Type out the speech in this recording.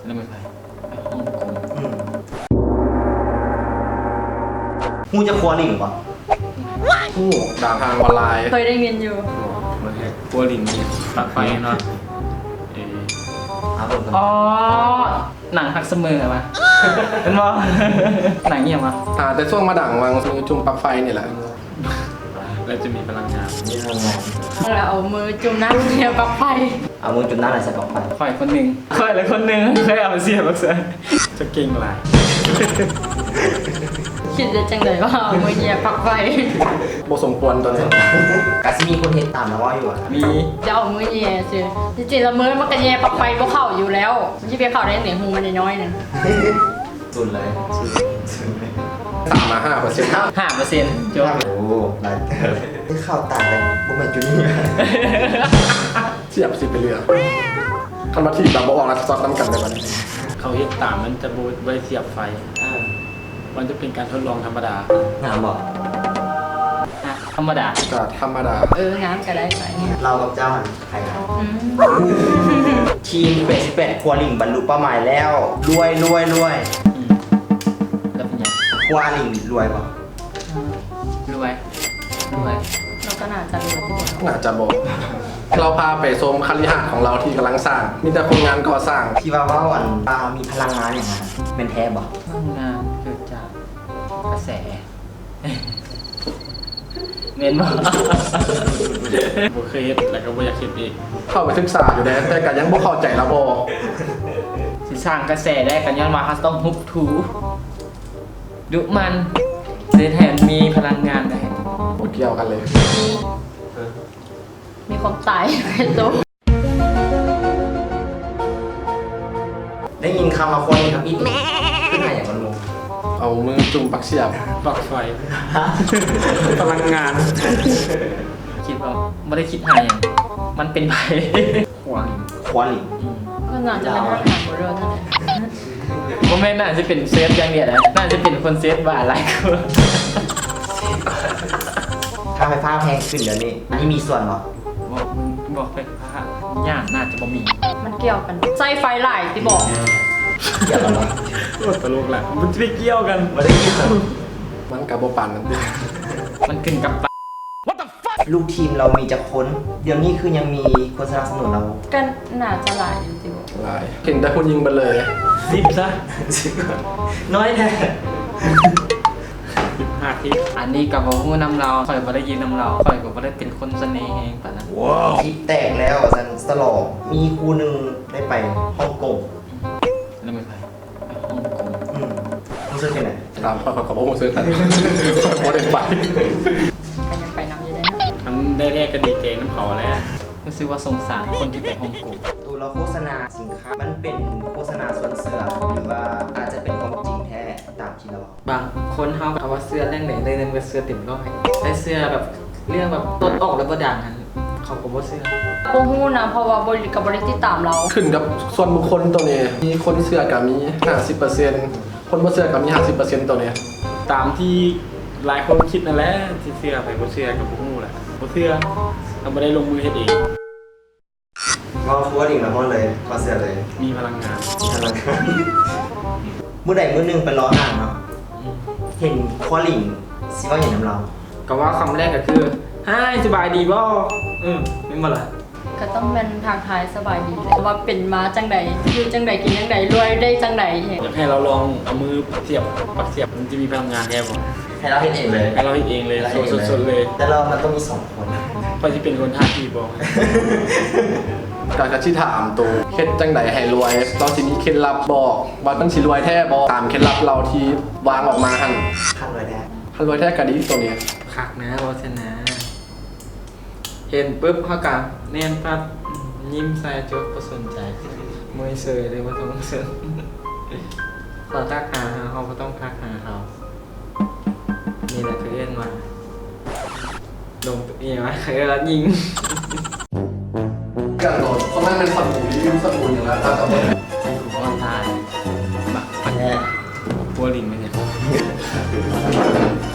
ນັ້ນແມ່ນໃຜ? ຮອງກົງ. ອືມ. ຮູ້ຈັກຄົວລິງບໍ່? ຮູ້ ດາທາງອອນລາຍ. ເຄີຍໄດ້ຍິນຢູ່. ບໍ່ ບໍ່ແທ້. ຄົວລິງນີ້ ປັກໄຟເນາະ. ເອີ ຫາເບິ່ງກ່ອນ. ອໍ ໜັງຮັກສະເໝີຫວາ? ແມ່ນບໍ່? ໜັງອີ່ຫຍັງຫວາ? ອ່າ ແຕ່ຊ່ວງມາດັງຫວ່າງມືຈຸ່ມປັກໄຟນີ້ແຫຼະ. ແລ້ວຈະມີພະລັງງານ. ມີພະລັງງານ. ແລ້ວເອົາມືຈຸ່ມນ້ຳໃສ່ປັກໄຟ. ເອົາມືຈຸ່ມນ້ຳໃສ່ປັກໄຟ. ຂ້ອຍຄົນໜຶ່ງ ຂ້ອຍລະຄົນໜຶ່ງ ເຄີຍເອົາໄປສຽບບັກເສືອ. ຈະເກັ່ງຫຼາຍ. ຄິດໄດ້ຈັ່ງໃດວ່າເອົາມືຫຍັບປັກໄຟ? ບໍ່ສົມຄວນຕົວນີ້. ກະຊິມີຄົນເຮັດຕາມລາວເວົ້າຢູ່ຫວາ? ມີ. ຈະເອົາມືແຫຍ່ຊື່. ທີ່ຈິງລະມືມັນກະແຫຍ່ປັກໄຟບໍ່ເຂົ້າຢູ່ແລ້ວ. ມັນຊິໄປເຂົ້າໄດ້ຈັ່ງໃດ ຮູມັນນ້ອຍໆໜຶ່ງ. ສູນເລີຍ. ສູນ ສູນເລີຍ. ສາມມາຫ້າເປີເຊັນ. ຫ້າເປີເຊັນ. ຈົບ. ໂອ້ ຫຼາຍເຕີບ. ໄດ້ເຂົ້າຕາແລ້ວ ບໍ່ແມ່ນຈຸດນີ້. ສຽບຊິໄປເຫຼືອ. ຄັນວ່າຖີບລາວບໍ່ອອກລະ ຊັອດນຳກັນເລີຍບັດນີ້. ເຂົາເຮັດຕາມ ມັນຈະບໍ່ ບໍ່ໄດ້ສຽບໄຟ. ອ່າ ມັນຈະເປັນການທົດລອງທຳມະດາ. ງາມບໍ່? ຮະ? ທຳມະດາ. ກະທຳມະດາ. ເອີ ງາມກະໄດ້ໄປ. ລາວກັບເຈົ້າຫັ້ນ ໃຜງາມ? ອືມ. ທີມແປດສິບແປດຄົວລິງບັນລຸເປົ້າໝາຍແລ້ວ. ລວຍ ລວຍ ລວຍ. ອືມ. ແລ້ວເປັນຫຍັງ? ຄົວລິງລວຍບໍ່? ລວຍ ລວຍ. ລາວກະໜ້າຈະລວຍ. ໜ້າຈະບໍ່. ລາວພາໄປຊົມຄະລິຫາດຂອງລາວທີ່ກຳລັງສ້າງ. ມີແຕ່ຄົນງານກໍ່ສ້າງ. ທີ່ວ່າເວົ້າ ອັນ ວ່າເຮົາມີພະລັງງານຫຍັງຫັ້ນ ແມ່ນແທ້ບໍ່? ພະລັງງານເກີດຈາກກະແສ. ແມ່ນບໍ່? ບໍ່ເຄີຍເຮັດ ແລ້ວກະບໍ່ຢາກເຮັດອີກ. ເຂົ້າໄປສຶກສາຢູ່ເດ້ ແຕ່ກະຍັງບໍ່ເຂົ້າໃຈລະບໍ່. ຊິສ້າງກະແສໄດ້ກະຍ້ອນວ່າເຮົາຕ້ອງຮຸບທູ ດຸໝັ່ນ ເຮັດໃຫ້ມັນມີພະລັງງານໄດ້. ບໍ່ກ່ຽວກັນເລີຍ. ມີ ມີຄວາມຕາຍໃນໂຕ. ໄດ້ຍິນຄຳວ່າຄົນທຳອິດ ຄືຫາຫຍັງມັນງງ? ເອົາມືຈຸ່ມປັກສຽບ. ປັກໄຟ. ພະລັງງານ. ຄິດວ່າບໍ່ໄດ້ຄິດຫາຫຍັງ ມັນເປັນໄພ. ຂົວລິງ. ຂົວລິງ. ອືມ. ກໍໜ້າຈະເປັນພະນັກງານບໍລິສັດນັ້ນແຫຼະ. ບໍ່ແມ່ນ ໜ້າຈະເປັນເຊຟຢ່າງດຽວນະ ໜ້າຈະເປັນຄົນເຊຟບາຫຼາຍກວ່າ. ຄ່າໄຟຟ້າແພງຂຶ້ນດຽວນີ້ ອັນນີ້ມີສ່ວນບໍ່? ບໍ່ ບໍ່ໄຟ ຖ້າຍາກໜ້າຈະບໍ່ມີ. ມັນກ່ຽວກັນ ໃຊ້ໄຟຫຼາຍຕິບໍ່? ກ່ຽວກັນບໍ່? ໂອ້ ຕະຫຼົກລະ ມັນຈະໄປກ່ຽວກັນ? ບໍ່ໄດ້ກ່ຽວກັນ. ມັນກະບໍ່ປານນັ້ນຕິ. ມັນຂຶ້ນກັບ What the fuck? ລູກທີມລາວມີຈັກຄົນ? ດຽວນີ້ຄືຍັງມີຄົນສະໜັບສະໜູນລາວ? ກະໜ້າຈະຫຼາຍຢູ່ຕິບໍ່? ຫຼາຍ. ເຫັນແຕ່ຜູ້ຍິງເບິດເລີຍ. ສິບຊະ. ນ້ອຍແທ້. ສິບຫ້າທິບ. ອັນນີ້ກະບໍ່ຮູ້ນຳລາວ ຂ້ອຍບໍ່ໄດ້ຢູ່ນຳລາວ ຂ້ອຍກະບໍ່ໄດ້ເປັນຄົນສະເໜ່ແຮງປານນັ້ນ. ທິບແຕກແລ້ວວ່າຊັ້ນ ສະຫຼອງ. ມີຄູ່ໜຶ່ງໄດ້ໄປຮົອງກົງ. ແລ້ວແມ່ນໃຜ? ຮອງກົງ. ອືມ. ຮູ້ສຶກຈັ່ງໃດ? ຖາມຂ້ອຍ ຂ້ອຍກະບໍ່ຮູ້ສຶກກັນ. ຂ້ອຍບໍ່ໄດ້ໄປ. ໄປນຳຢູ່ເດ້. ຄັນໄດ້ແທ້ກະດີໃຈນຳເຂົາແຫຼະ. ຮູ້ສຶກວ່າສົງສານຄົນທີ່ໄປຮອງກົງ. ໂຕລາວໂຄສະນາສິນຄ້າ ມັນເປັນໂຄສະນາຊວນເຊື່ອ ຫຼືວ່າອາດຈະເປັນຄວາມຈິງແທ້ຕາມທີ່ລາວເວົ້າ? ບາງຄົນເຮົາກະວ່າເຊື່ອເລື່ອງໃດເລື່ອງໜຶ່ງກະເຊື່ອເຕັມຮ້ອຍ. ແຕ່ເຊື່ອແບບເລື່ອງແບບຕົ້ນອອກແລ້ວບໍ່ດັງຫັ້ນ ເຂົາກະບໍ່ເຊື່ອ. ບໍ່ຮູ້ນະ ເພາະວ່າບໍ່ ກະບໍ່ໄດ້ຕິດຕາມລາວ. ຂຶ້ນກັບສ່ວນບຸກຄົນໂຕນີ້ ມີຄົນເຊື່ອກະມີຫ້າສິບເປີເຊັນ ຄົນບໍ່ເຊື່ອກະມີຫ້າສິບເປີເຊັນໂຕນີ້. ຕາມທີ່ຫຼາຍຄົນຄິດນັ້ນແຫຼະ ຊິເຊື່ອໃຜບໍ່ເຊື່ອກະບໍ່ຮູ້ແຫຼະ. ບໍ່ເຊື່ອ ຖ້າບໍ່ໄດ້ລົງມືເຮັດເອງ. ເວົ້າຄົວລິງລະຮ້ອນເລີຍ ຖອດເສື້ອເລີຍ. ມີພະລັງງານ. ມີພະລັງງານ. ມື້ໃດມື້ໜຶ່ງໄປເລາະຫ້າງເນາະ ອືມ ເຫັນຄົວລິງ ຊິເວົ້າຫຍັງນຳລາວ? ກະເວົ້າຄຳແລກກະຄື Hi ສະບາຍດີບໍ່? ເອີ ແມ່ນບໍ່ລະ? ກະຕ້ອງແມ່ນທັກທາຍສະບາຍດີແຫຼະ ວ່າເປັນມາຈັ່ງໃດ ຢູ່ຈັ່ງໃດ ກິນຈັ່ງໃດ ລວຍໄດ້ຈັ່ງໃດ. ຢາກໃຫ້ລາວລອງເອົາມືສຽບ ປັກສຽບ ມັນຈະມີພະລັງງານແທ້ບໍ່? ໃຫ້ລາວເຮັດເອງເລີຍ. ໃຫ້ລາວເຮັດເອງເລີຍ. ໃຫ້ລາວເຮັດເອງເລີຍ. ໂຊດໆເລີຍ. ແຕ່ລາວມັນຕ້ອງມີສອງຄົນ. ຂ້ອຍຊິເປັນຄົນທາສີບໍ່? ກະ ກະຊິຖາມໂຕ ເຮັດຈັ່ງໃດໃຫ້ລວຍ? ລາວຊິມີເຄັດລັບບອກ ວ່າມັນຊິລວຍແທ້ບໍ່? ຕາມເຄັດລັບລາວທີ່ວາງອອກມາຫັ້ນ. ຄັນລວຍແທ້ ຄັນລວຍແທ້ກະດີໂຕນີ້. ຄັກນະ ເວົ້າຊັ້ນນະ. ເຫັນປຶບ ເຮົາກະແນມປັບ ຍິ້ມໃສ່ ຈົບ ບໍ່ສົນໃຈ ເມີຍເຊີຍເລີຍ ບໍ່ຕ້ອງສົນ. ເຂົາທັກຫາເຮົາ ເຮົາບໍ່ຕ້ອງທັກຫາເຂົາ. ນີ້ແຫຼະເຂົາເອີ້ນວ່າ ລົງ ອີຫຍັງວະ ເຂົາເອີ້ນວ່າຍິງ. ກະໂດດ ຄົນນັ້ນແມ່ນສະບູ ຍິງສະບູຢູ່ແລ້ວ ແຕ່ກະບໍ່